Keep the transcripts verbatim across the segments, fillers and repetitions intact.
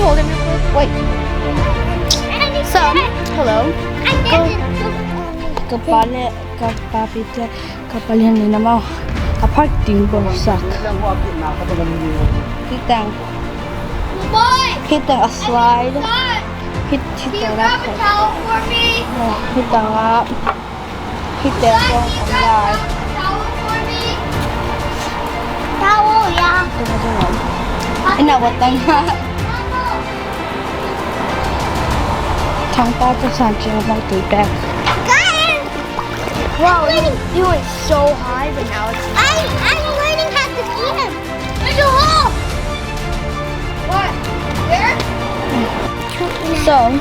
Hold him real quick. Wait. So, hello. Ka, ka pa le, ka pa Peter, ka pa Lian le na mau. A park ding bawlsak. Hi teng. Hi teng a slide. Hi, hi teng a slide. Oh, hi teng a. Hi teng zong om lai. Towel, yeah. Ina wa tang ha. Thang ta ka san ching ma tu bag. Guys! Wow, you, you went so high, but now it's I, I'm learning how to swim. There's a hole. What? There? So,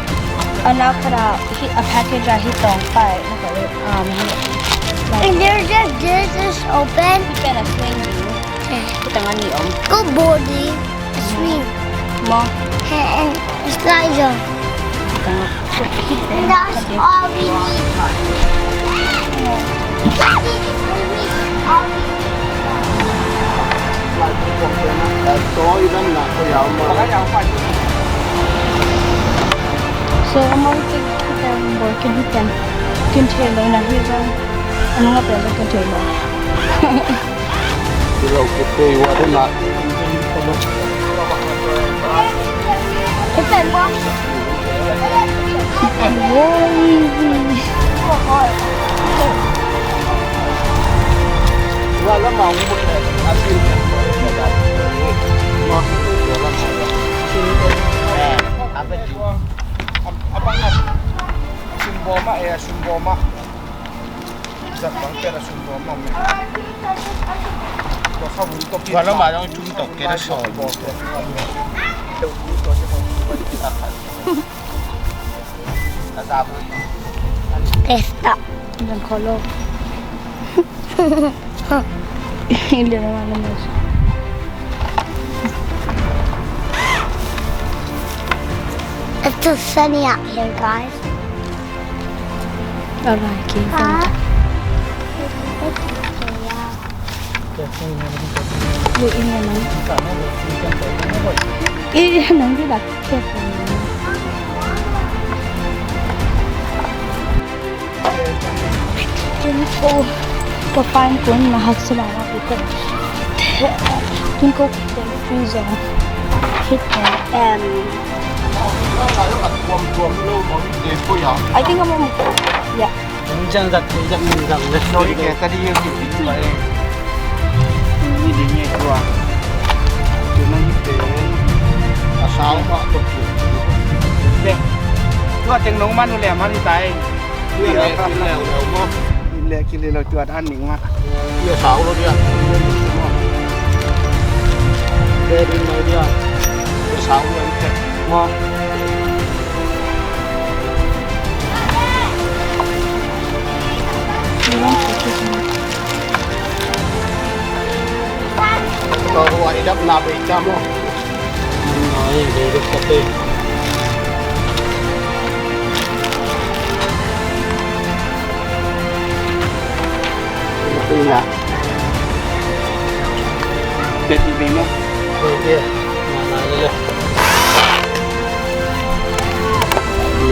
a nau khat ah, hi, a package ah hi tawng pai, na ka, um, hi, like, and there's just, this is open. Hi pen a swing ding. Okay. Hi teng a nih om. Good body. Swing. Maw. And, and slide on. Hi teng a. That's all we need. So, amau te kita working kita kin thei lo na hi zong. Anu nga pen zong kin thei lo. Hello, good day. What is that? It's been one. Testa. Nang kholo. Hindi naman naman siya. It's so sunny out here, guys. Alright, okay. Huh? Wait, ini naman. Ini naman kita. Tun ko, pa find ko na hak sa mga pita. Tun ko, freezer. Hit na. Um, I think I'm on. Yeah. Ang dyan, zat, zat, zat, zat, zat. Sorry, kaya tadi yung hindi pa eh. Hindi niya ito ah. Ito na yung pen. Asawa ko. Ito ah, tingnan mo man ulit, man, tayo. Tua le, tua le, tua le, tua le, tua le, tua dan ning ma. Tua sau lo dia. Dia di mai dia. Tua sau lo dia. Ma. Tua idap na be ita mo. Ai, very good. Ina. Beti bemo. Oke. Mana ni lah?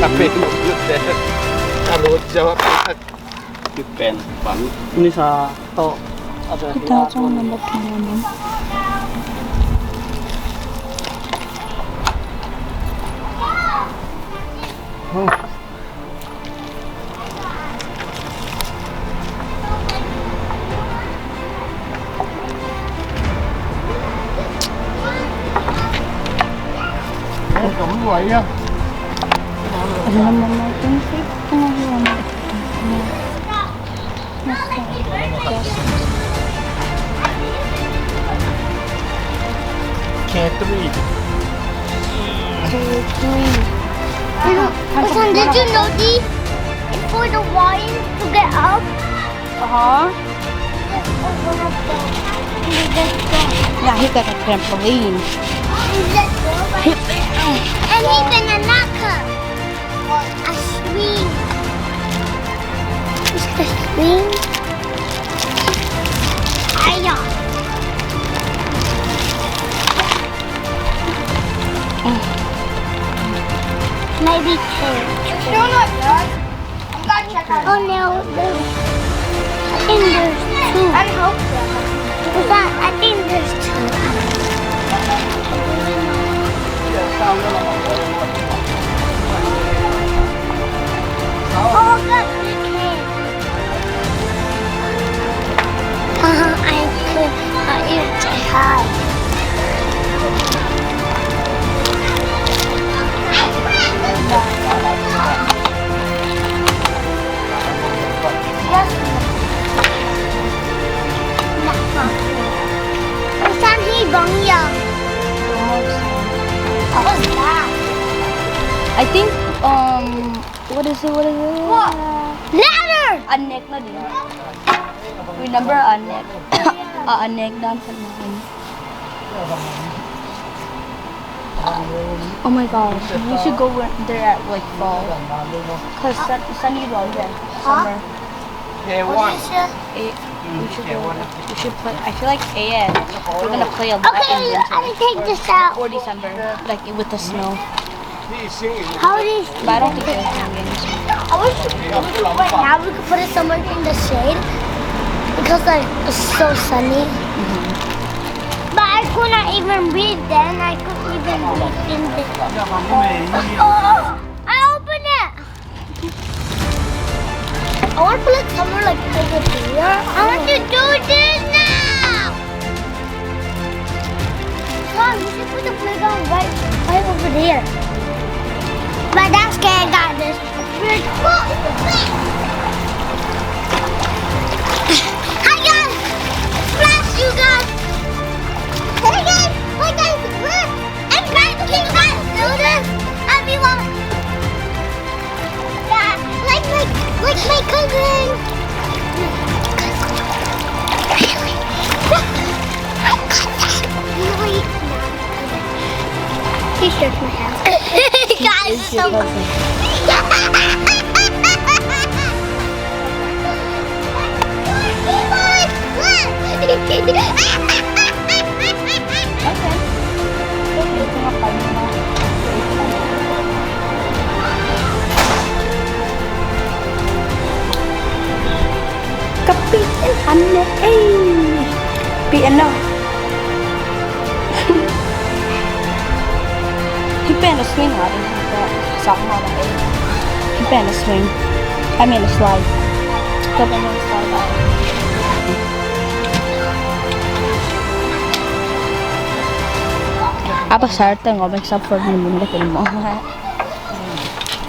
Tapi lu deh. Kalau jawab. Kipen pan. Ini sa to. Ada. Kita cuma nambah pengalaman. Oh. Ủa, cổng quậy á. Ano naman natin si, ano naman. K three. K three. Listen, did you know this? It's for the wine to get up. Uh-huh. Nah, he got a trampoline. And he been a knocker. A swing. Is the swing? Aya. Maybe two. Still not done. I'm gonna check out. Oh no, there's, I think there's two. I hope so. There's not, I think there's two. Oh, look, we came. Uh, I could, uh, you say hi. Yes. Busan hi bang ya. What was that? I think, um, what is it? What is it? What? Ladder! A nek na din. Remember a nek? A, a nek dan. Oh my gosh, we should go where- there at, like, fall. 'Cause sun, sunny daw, yeah. Summer. What is it? Eh, we should go. We should play. I feel like, yeah, we're gonna play a lot in winter. Okay, I take this out. Or December, like, with the snow. How do you But I don't think there's gonna be any snow. I wish, I wish right now we could put it somewhere in the shade because, like, it's so sunny. But I could not even read then. I couldn't even read in the. Oh, I opened it. I want to put it somewhere, like, over here. I want to do this now. Mom, you should put the playground right, right over there. But that's okay, I got this. Hi guys, bless you guys. Hey guys, hey guys, look. I'm trying to do this. Everyone. Yeah, like my, like my cousin. He shook my hand. Guys, it's so funny. Okay. Ka pih in an ne ei. Pih an lo. Hih pen a swing a ding. Sak ma la ei. Hih pen a swing. I mean a slide. Ka pen a slide. A pasal teng om except for ni mun ka pen mo.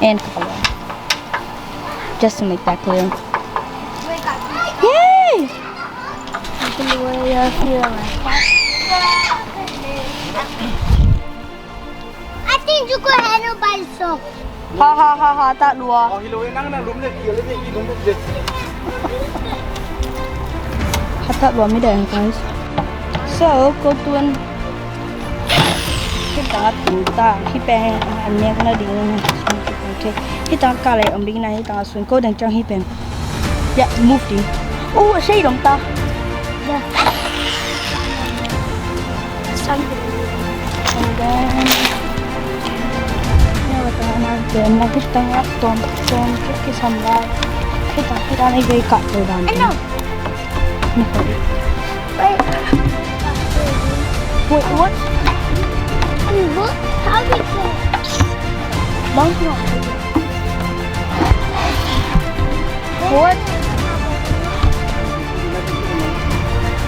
And just to make that clear. Yay! I think you could handle by yourself. Ha ha ha ha, tak lua. Ha tak lua mi dang, guys. So, ko tuan. Hih tangah tung ta, hih pen a nek na ding. Hih tangah ka lei om ding na, hih tangah sun ko dang ciang hih pen. Ya, move ding. Oh, a sei dong ta. Ya. And then, ya, hih tangah na pen, na hih tangah tom, tom, ki, kisam lai. Hih tangah, hih tangah na vei ka to dan. Wait, what? What? How did you? What?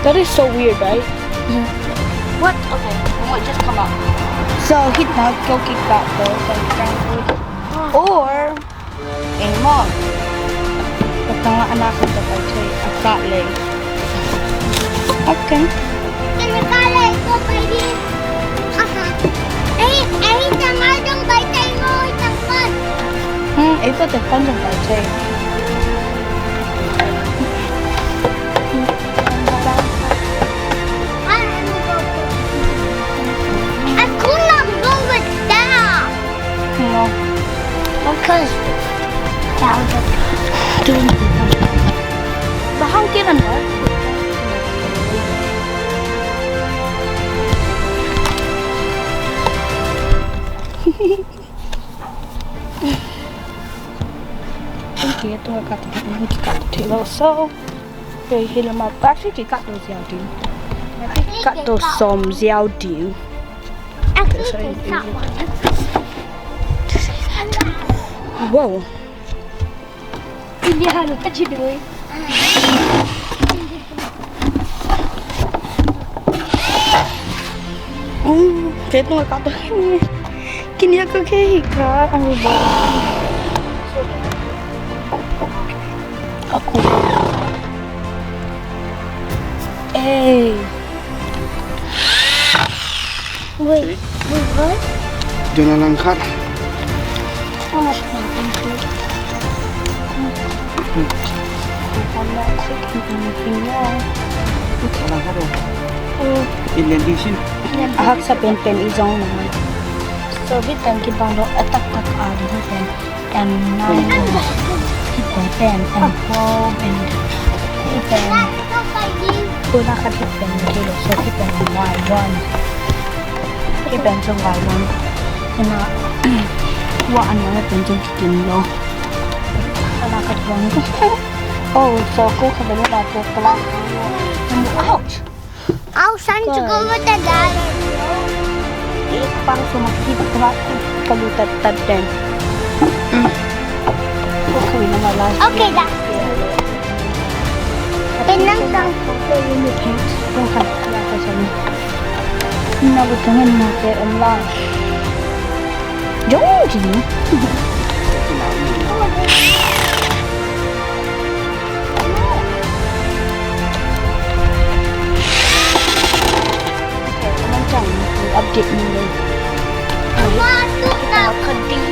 That is so weird, right? What? Okay, what just come up? So, hih tangah, go kick that though. So, you can do it. Or Eng maw? Ka tangah a na khat ka pai thei, a kah lei. Okay. Ka na kah lei, ko pai ding. Aha. Ei, ei, tangah dong pai thei maw, tangah pan. Hmm, ei, ko tangah pan dong pai thei. I could not go with that. No. Because that was a Bahang kiran ba? Kei tung ka kat, kei kat thei lo so. Kei hi lama, actually kei kat to ziau ding. Kat to som ziau ding. Actually, kei kat one. Wow. Ini hanu ka ci doi. Hmm, kei tung ka to kini. Kini aku kei ka, ang ba. Aku. Eh. Wait, wait, what? Dona langkhat. How much can I do? I'm not taking anything wrong. Langkhat eh. Oh. Indian dish in. Ahak sa pen pen i zong na. So, bit tang ki bang lo, atak tak a di ha pen. Em nai, hih pen, em four, em, hih pen, tuna khat hih pen, hih lo, so hih pen Y one. Hih pen zong Y one. Tuna, wa an wa pen zong kikin lo. Tuna khat zong. Oh, so ko khat pen la to kala. Ouch. Our son to go with the dad. Pang sumakit na kalutat-tat din. Okay na mala. Okay, that's good. Pinang sang. Kung kaya ka sa mga. Nabutungin mo kay Allah. Jong jini. Update ni. Ka ding.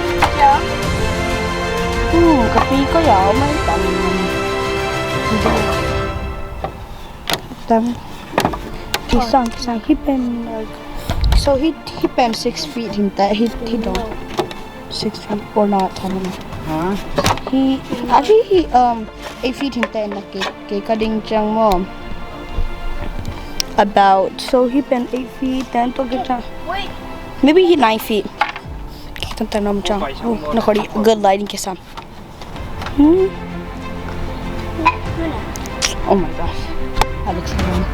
Hmm, ka pi ko ya, may tam. Tam. Kisang, kisang, hih pen, like, so hih, hih pen six feet hinteh, hih, hih dong. Six feet or not, I don't know. Huh? Hih, actually, hih, um, eight feet hinteh na kei, kei ka ding ciang maw. About, so hih pen eight feet, then to get down. Wait. Maybe hih nine feet. Tan tan nam ciang. Oh, na kori, good lighting kisam. Hmm. Oh my gosh. That looks good.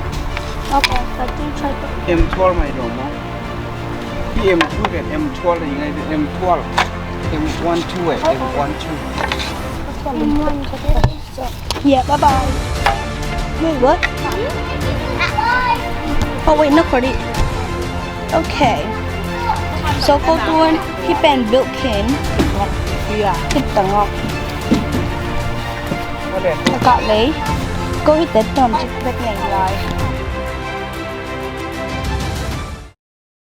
Okay, so I think try to M twelve mai lo maw. Hih M two pen M twelve hi ngai, M twelve. M one two eh, M one two. M one. Yeah, bye bye. Wait, what? Oh wait, not pretty. Okay. So ko tuan hih pen built in. Yeah. Hih tangok. Ka lei. Ko hih te tuan cik bek nei lai.